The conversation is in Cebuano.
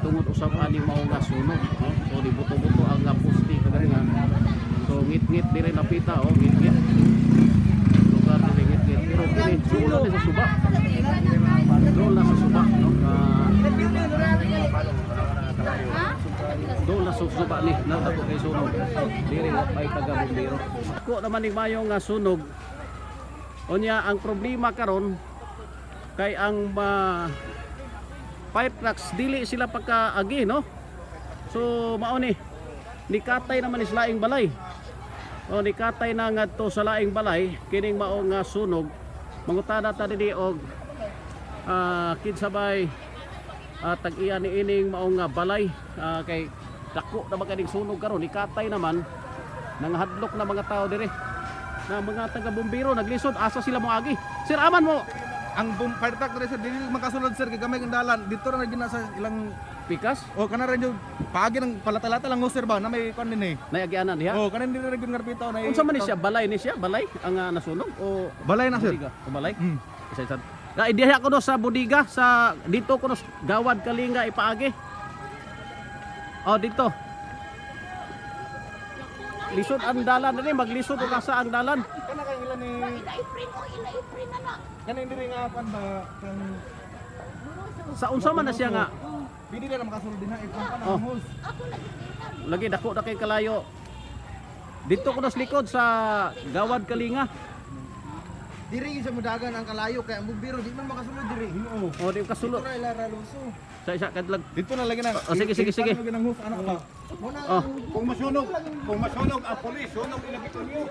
Tungod usab ani mao nga sunog, no? So di buto-buto ang nga poste kaganina. So ngit-ngit dire napita, oh, ngit-ngit. Lugar dire ngit-ngit, pero kini duol na ni sa suba. Duol na sa suba, no? Doon na susuba ni na dako kay sunog. Diri may taga bumbero. Ko naman ning mayo nga sunog. Unya ang problema karon kay ang fire trucks dili sila pagkaagi, no? So mao ni nikatay naman is laing balay. O nikatay na ngadto sa laing balay kining mao nga sunog. Mangutada ta dinhi og kinsa bay tag-iya ni ining mao nga balay, kay dako na ba kaning sunog karon, nikatay naman, nanghadlok na mga tao dire na mga taga bumbero naglisod, asa sila moagi? Sir, aman mo? Ang boom fire truck diri, sir, dili makasulod, sir, kay gamay ang dalan dito ra na gina sa ilang Pikas. Oh, kana ra jud paagi ng palatalata lang, oh, sir, ba na may kon din eh. Nayagianan diha. Oh, kanan diri ra gyud ngarpita na. Unsa man ni siya, balay ni siya, balay ang nasunog o Balay na, sir. Budiga? O balay? Mm. Isa isa. Na diha ko no sa budiga sa dito ko no sa Gawad Kalinga ipaagi. Oh, dito. Lisod ang dalan dinhi, maglisod og asa ang dalan. Kana kay ilan ni Ila-iprin o ila-iprin na na. Kana diri nga kon ba kang Sa unsa man na siya nga dili na makasulod dinha ikon pa na Oh. ang hose. Ako lagi kita. Lagi dako na kay kalayo. Dito ko na sa likod sa Gawad Kalinga. Diri sa mudagan ang kalayo kay ang bumbiro di man makasulod diri. Ginoo. O di kasulod. Dito ra ila ra luso. Sa isa kadlag. Dito na lagi na. Oh, sige, sige, sige. Ano ginang hose anak ba? Muna Oh. Kung masunog ang polis, sunog ilagay ko niyo.